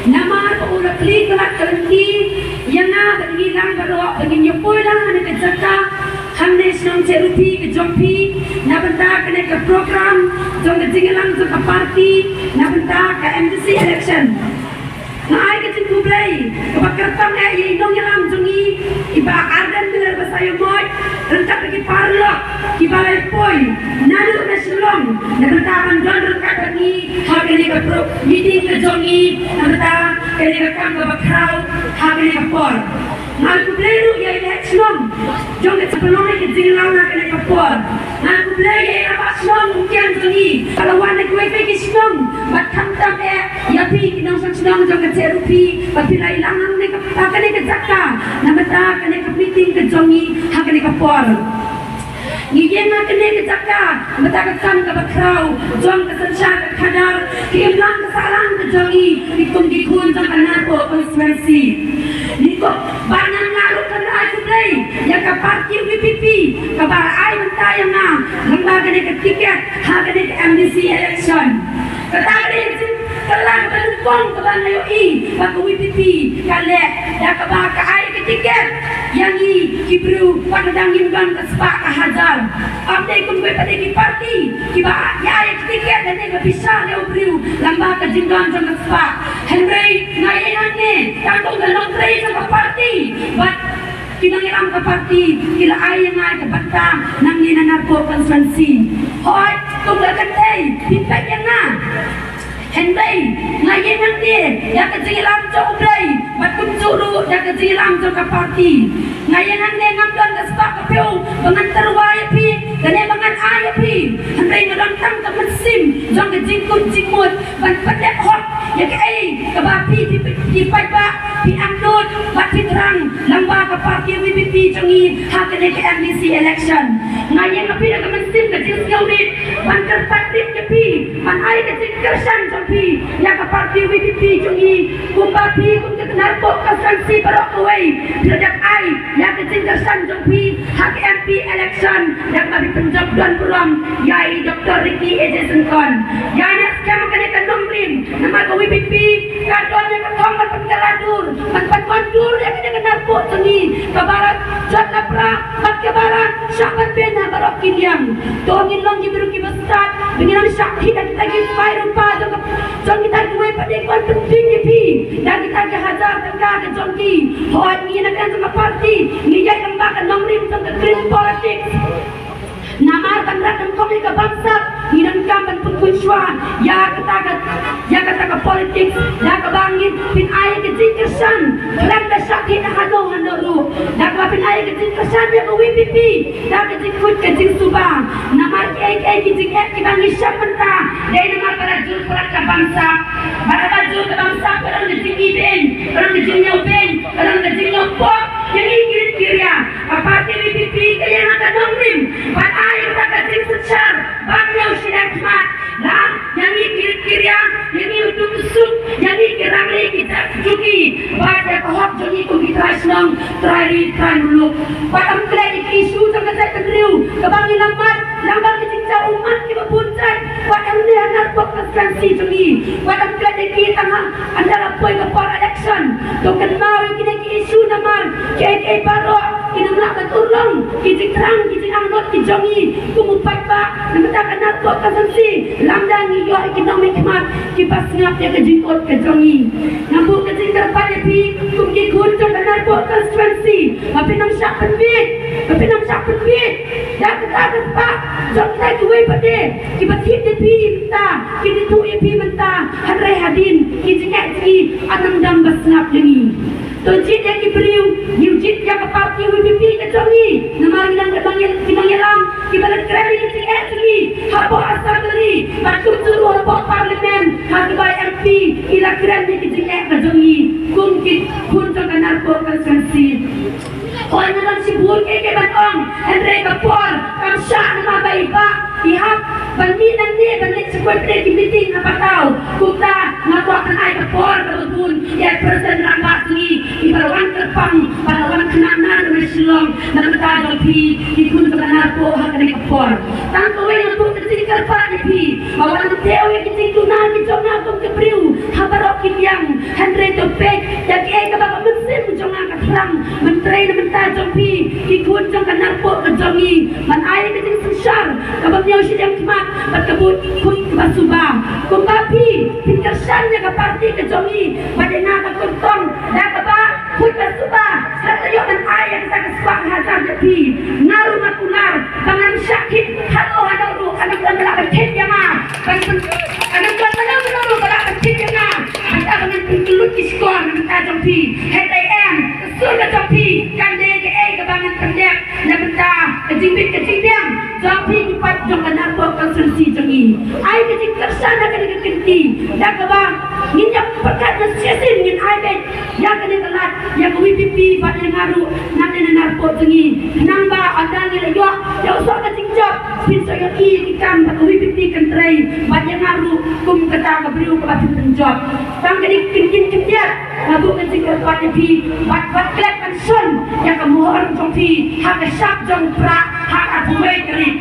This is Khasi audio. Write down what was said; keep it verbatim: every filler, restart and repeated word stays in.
Namar ba u la kli palat ka lynti ïa nga ba ngi lang baroh ba ngin ïa poi lang ha kane ka jaka hangne shnong Cheruphi ka jong phi na bynta kane ka program jong ka jingïalang jong ka party na bynta ka M D C election. Nga ai ka jingkhublei kaba kyrpang eh ïa i nongïalam jong ngi i Bah Ardent Miller Basaiawmoit ryngkat bad ki paralok kiba la poi naduh na Shillong na bynta ban don ryngkat bad ngi ha kane ka pro meeting ka jong ngi na bynta kane ka kam kaba khraw ha kane ka por. Nga khublei ruh ïa i Lehshnong jong ka jingpynlong ïa ka jingïalang ha kane ka por. Nga khublei ïa i Rangbah Shnong Umkiang jong ngi ba la wan na kiwei kiwei ki shnong bad khamtam eh ïa phi ki nongshong shnong jong ka Cheruphi ba phi la ïalang hangne ka, ha kane ka jaka na bynta kane ka meeting ka jong ngi ha kane ka por. Ngi ïeng ha kane ka jaka na bynta ka kam kaba khraw jong ka synshar ka khadar ka imlang ka sahlang ka jong ngi, ngi kum ki khun jong ka Narpuh constituency. Ngi kum ba ngan nga ruh kan ai khublei ïa ka party V P P kaba la ai bynta ïa nga lyngba kane ka tiket ha kane ka M D C election. Kata ka dei ka jingkylla kaba nyngkong kaba nga ïohi ba ka V P P ka leh da kaba ka ai ka tiket ïa ngi ki briew ba ka dang ngim don ka spah ka hajar. Ym dei kum kiwei pat de ki party kiba ïa ai ka tiket lane ka bishar ïa u briew lyngba ka jingdon jong ka spah. Hynrei nga ïeng hangne tang kum ka nongtrei jong ka party bad ki nongïalam ka party ki la ai ïa nga ka bynta nangne na Narpuh constituency. Hooid, kum ka kynthei phin peit ïa nga. Hynrei nga ïeng hangne da ka jingïalam jong U Blei bad kumjuh ruh da ka jingïalam jong ka party. Nga ïeng hangne ngam don ka spah ka phew ba ngan tyrwa ïa phi lane ba ngan ai ïa phi. Hynrei nga don tang ka mynsiem jong ka jingkut jingmut ban pyndep hok ïa kaei kaba phi, phi, phi paidbah phi angnud bad phi thrang lyngba ka party V P P jong ngi ha kane ka M D C election. Nga ïeng ha phi da ka mynsiem ka jingsngewrit ban kyrpad rit ïa phi ban ai ka jingkyrshan jong phi ïa ka party V P P jong ngi, kumba phi kum ka Narpuh constituency baroh kawei phi la dep ai ïa ka jingkyrshan jong phi ha ka M P election da kaba phi pynjop don burom ïa i Doctor Ricky A J Syngkon. Ïa nga skhem kane ka nongrim namar ka V P P ka don ïa ka thong ban pynkylla dur ban pynwan dur ïa kane ka Narpuh jong ngi kaba la jot la pra bad kaba la shah ban pynna baroh ki liang. To ngin long ki briew kiba stad ba ngin ym shah thied da kita ki spah rupa jong ka, jong kita kiwei pat de ki wan pynbeit ïa phi da kita ki hajar tyngka ka jong ki. Hooid, ngi na ka jong ka party ngi ïaid lyngba ka nongrim jong ka green politics. Namar ban rat nyngkong ïa ka bamsap ngi donkam ban pynkup shuwa ïa kata ka, ïa kata ka politics da kaba ngin pyn-ai ka jingkyrshan khlem da shah thied hano hano ruh, da kaba pyn-ai ka jingkyrshan ïa ka V P P da ka jingkhuid ka jingsuba. Namar kiei kiei ki jingeh kiba ngi shah mynta dei namar ba la jur palat ka bamsap. Ba la jur ka bamsap ka don ka jingibeiñ, ka don ka jingñiewbeiñ, ka don ka jingñiewpoh ïa ngi ki rit ki ria. Ka party V P P ka ïeng ha ka nongrim ban ai kata ka jingsynshar ba ñiew shiliang khmat. La ïa ngi ki rit ki ria, ïa ngi u duk u suk, ïa ngi ki rangli ki jait juki bad ïa ka hok jong ngi kum ki trai shnong, trai ri, trai muluk. Bad ym klet ïa ki issue jong ka jaitbynriew kaba ngi la mad lyngba ki jingjaw ummat kiba bun jait. Wat ym leh ha Narpuh constituency jong ngi. Wat ym klet ïa ki tang ha ynda la poi ka por election. To kynmaw ïa kine ki issue namar kiei kiei baroh kin ym lah ban urlong ki jingthrang ki jingangnud ki jong ngi kum u paidbah na bynta ka Narpuh constituency lymda ngi ïoh ïa ki nongmihkhmat kiba sngap ïa ka jingud ka jong ngi. Nga buh ka jingkyrpad ïa phi kum ki khun jong ka Narpuh constituency ba phin ym shah pynbiej, ba phin ym shah pynbiej da kata ka spah jong kita kiwei pat de kiba thied ïa phi mynta, ki thied ïa phi mynta, hynrei hadien ki jingeh jong ngi ym dang ba sngap ïa ngi. To jied ïa ki briew, ngi jied ïa ka party V P P ka jong ngi namar ngi dang dei ban ïa, ki nongïalam kiba la kren ïa ki jingeh jong ngi hapoh Assembly bad kumjuh ruh hapoh Parliament ha kiba i M P i la kren ïa ki jingeh ka jong ngi kum ki khun jong ka Narpuh constituency. Hooid, nga don shibun kiei kiei ban ong, hynrei ka por kam shah namar ba i Bah i hap ban mih nangne ban leit sha kawei pat de ki meeting ha Pataw. Kumta nga kwah ban ai ka por kaba bun ïa i President Rangbah jong ngi iba la wan kyrpang, ba la wan khynnah na Shillong na ka bynta jong phi ki khun jong ka Narpuh ha kane ka por. Tang kawei nga buh ka jingkyrpad ïa phi ba wat thew ïa ki jingduna ki jong nga kum ka briew ha baroh ki liang, hynrei to peit ïa kaei kaba ka mynsiem jong nga ka thrang ban trei na bynta jong phi ki khun jong ka Narpuh ka jong ngi, ban ai ka jingsynshar kaba ñiew shiliang khmat bad ka buit khuid kaba suba. Kumba phi phin kyrshan ïa ka party ka jong ngi bad ïa nga ka kyrtong da kaba khuid ka suba, sa taïew ban ai ïa kata ka spah hajar ïa phi. Nga ruh nga kular ba ngan shah thied hano hano ruh, ngan don ba la ban thied ïa nga. Ban pyn-, ngan don ba la ban thied ïa nga. Hynda ba ngan pynkyllut ki shkor na bynta jong phi. Hynrei em, ka sur ka jong phi kan dei kaei kaba ngan pyndep na bynta ka jingbit ka jingbiang jong phi ki paid jong ka Narpuh constituency jong ngi. Ai ka jingkyrshan ha kane ka kynti da kaba ngin ïa pyrkhat na shisien, ngin ai beit ïa kane ka lad ïa ka VPP bad ïa nga ruh nangne na Narpuh jong ngi. Khnang ba ynda ngi la ïoh ïa u soh ka jingjop, phin sa ïohi ïa ki kam ba ka VPP kan trei bad ïa nga ruh kum kata ka briew kaba phin pynjop. Tang kane ka kynti khyndiat nga buh ka jingkyrpad ïa phi bad wat klet ban shon ïa ka mohor jong phi ha ka shap jong u prah ha ka arphew wei tarik.